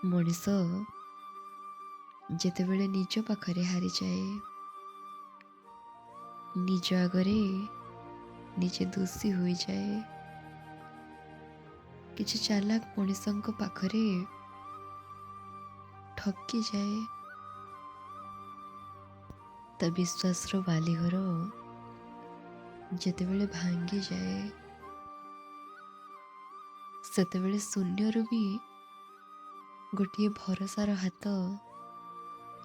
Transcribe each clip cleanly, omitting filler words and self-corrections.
ମଣିଷ ଯେତେବେଳେ ନିଜ ପାଖରେ ହାରିଯାଏ, ନିଜ ଆଗରେ ନିଜେ ଦୋଷୀ ହୋଇଯାଏ, କିଛି ଚାଲାକ ମଣିଷଙ୍କ ପାଖରେ ଠକିଯାଏ, ତା ବିଶ୍ୱାସର ବାଲିଘର ଯେତେବେଳେ ଭାଙ୍ଗିଯାଏ, ସେତେବେଳେ ଶୂନ୍ୟରୁ ବି ଗୋଟିଏ ଭରସାର ହାତ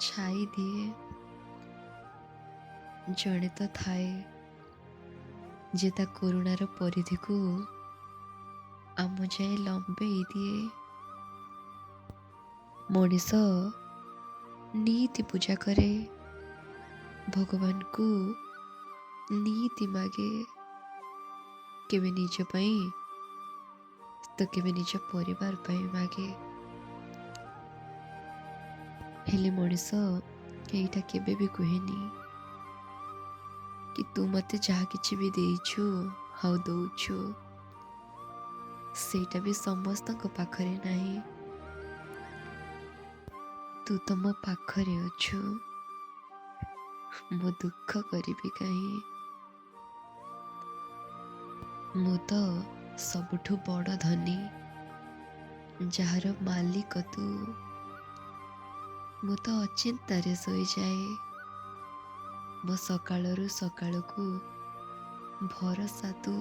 ଛାଇ ଦିଏ। ଜଣେ ତ ଥାଏ, ଯେ ତା କରୁଣାର ପରିଧିକୁ ଆମ ଯାଏ ଲମ୍ବେଇ ଦିଏ। ମଣିଷ ନିତି ପୂଜା କରେ, ଭଗବାନଙ୍କୁ ନିତି ମାଗେ, କେବେ ନିଜ ପାଇଁ ତ କେବେ ନିଜ ପରିବାର ପାଇଁ ମାଗେ। ହେଲେ ମଣିଷ ଏଇଟା କେବେ ବି କୁହେନି କି ତୁ ମୋତେ ଯାହା କିଛି ବି ଦେଇଛୁ ଆଉ ଦଉଛୁ, ସେଇଟା ବି ସମସ୍ତଙ୍କ ପାଖରେ ନାହିଁ। ତୁ ତ ମୋ ପାଖରେ ଅଛୁ, ମୁଁ ଦୁଃଖ କରିବି କାହିଁ? ମୁଁ ତ ସବୁଠୁ ବଡ଼ ଧନୀ, ଯାହାର ମାଲିକ ତୁ। ମୁଁ ତ ଅଚିନ୍ତାରେ ଶୋଇଯାଏ। ମୋ ସକାଳରୁ ସକାଳକୁ ଭରସା ତୁ।